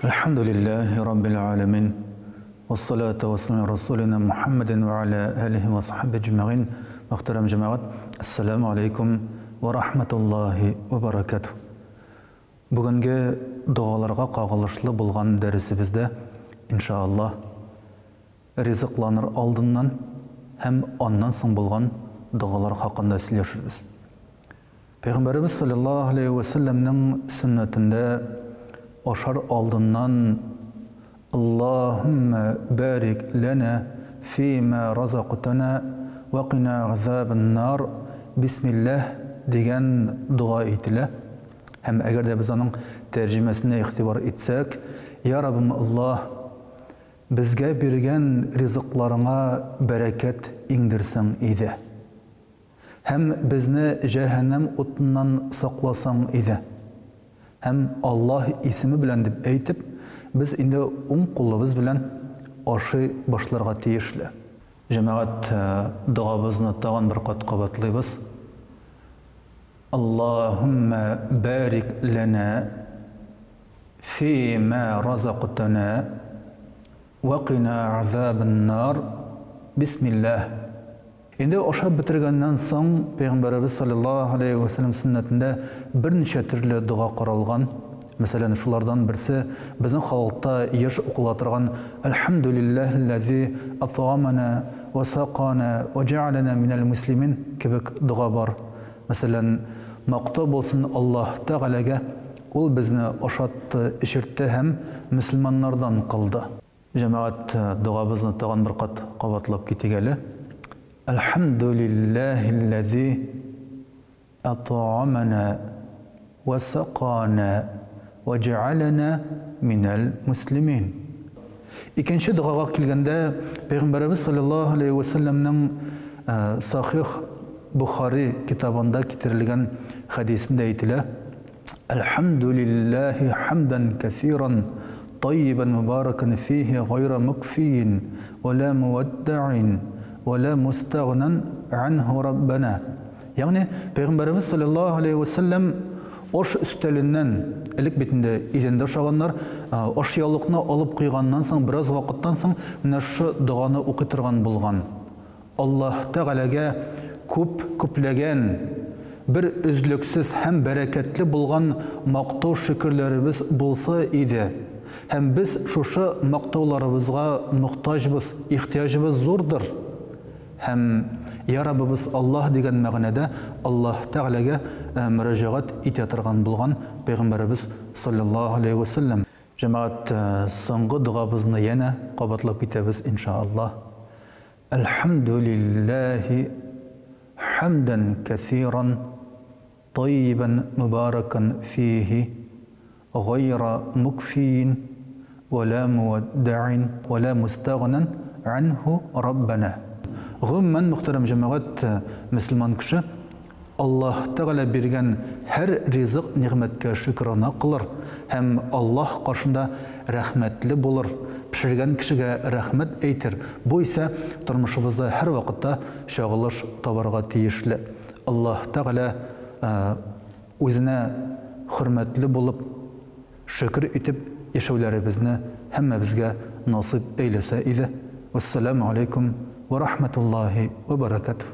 Әлхәмдүлилләһи раббил галәмин. Вассалату вассаламу аля расулина Мухаммадин ва аля алихи ва сахби әҗмәгыйн. Мөхтәрәм җәмәгать, ассаламу алейкум ва рахматуллаһи ва баракатуһ. Бүгенге догаларга кагылышлы булган дәресебездә, иншааллаһ, ризыкланыр алдыннан һәм аннан соң булган догалар хакында сөйләшербез. Пәйгамбәребез салләллаһу галәйһи вә сәлләмнең сөннәтендә ашар алдыннан Аллаһуммә барик ләнә фимә разактана вә кина газабән нар, бисмилләһ дигән дога әйтелә. Һәм әгәр дә без аның тәрҗемәсенә игътибар итсәк, Я Раббым Аллаһ, безгә биргән ризыкларыңа бәрәкәт иңдерсәң иде. Һәм безне җәһәннәм утыннан сакласаң иде. Һәм Аллаһ исеме белән дип әйтеп, без инде уң кулыбыз белән ашый башларга тиешле. Җәмәгать, догабызны тагын бер кат кабатлыйбыз. Аллаһуммә барик ләнә фи мә разактана вә кина азабән нар. Бисмиллаһ. Инде ашап бетергәннән соң, Пәйгамбәребез салләллаһу галәйһи вә сәлләм сөннәтендә берничә төрле дога каралган. Мәсәлән, шулардан берсе, безнең халыкта еш укыла торган Әлхәмдүлилләһилләзи атгамана вә сакана вә җәгаләнә минәл муслимин кебек дога бар. Мәсәлән, Мактау булсын Аллаһ Тәгаләгә, Ул безне ашатты, эчертте һәм мөселманнардан кылды. Җәмәгать, догабызны тагын бер кат кабатлап китик әле. Әлхәмдүлилләһилләзи атгамана вә сакана вә җәгаләнә минәл муслимин. Икенче догага килгәндә, Пәйгамбәребез салләллаһу галәйһи вә сәлләмнең Сахих Бохари китабында китерелгән хәдисендә әйтелә, Әлхәмдүлилләһи хәмдән кәсиран, таййибән мөбарәкән фиһи гайра мөкфиин, вә лә мүәддәин, вә лә мөстәгънән ганһу Раббәнә. Ягъни, Пәйгамбәребез салләллаһу галәйһи вә сәлләм аш өстәленнән, элек бит инде идәндә ашаганнар, ашъяулыкны алып куйганнан соң, бераз вакыттан соң менә шушы доганы укый торган булган. Аллаһ Тәгаләгә күп күпләгән, бер өзлексез һәм бәрәкәтле булган мактау-шөкерләребез булса иде, һәм без шушы мактауларыбызга мохтаҗбыз, ихтыяҗыбыз зурдыр, һәм Йа Раббыбыз Аллаһ дигән мәгънәдә Аллаһ Тәгаләгә мөрәҗәгать итә торган булган Пәйгамбәребез салләллаһу галәйһи вә сәлләм. Җәмәгать, соңгы догабызны янә кабатлап китәбез, иншаАллаһ. Әлхәмдүлилләһи хәмдән кәсиран таййибән мөбарәкән фиһи гайра мукфиин вә лә муәддәин вә лә мустәгънән ганһу Раббәнә. Гомумән, мөхтәрәм җәмәгать, мөселман кеше Аллаһ Тәгалә биргән һәр ризык-нигъмәткә шөкерана кылыр һәм Аллаһ каршында рәхмәтле булыр, пешергән кешегә рәхмәт әйтер, бу исә тормышыбызда һәрвакытта чагылыш табарга тиешле. Аллаһ Тәгалә Үзенә хөрмәтле булып, шөкер итеп яшәүләребезне һәммәбезгә насыйп әйләсә иде. Вәссәламү аләйкүм вә рахмәтуллаһи вә бәрәкәтүһ.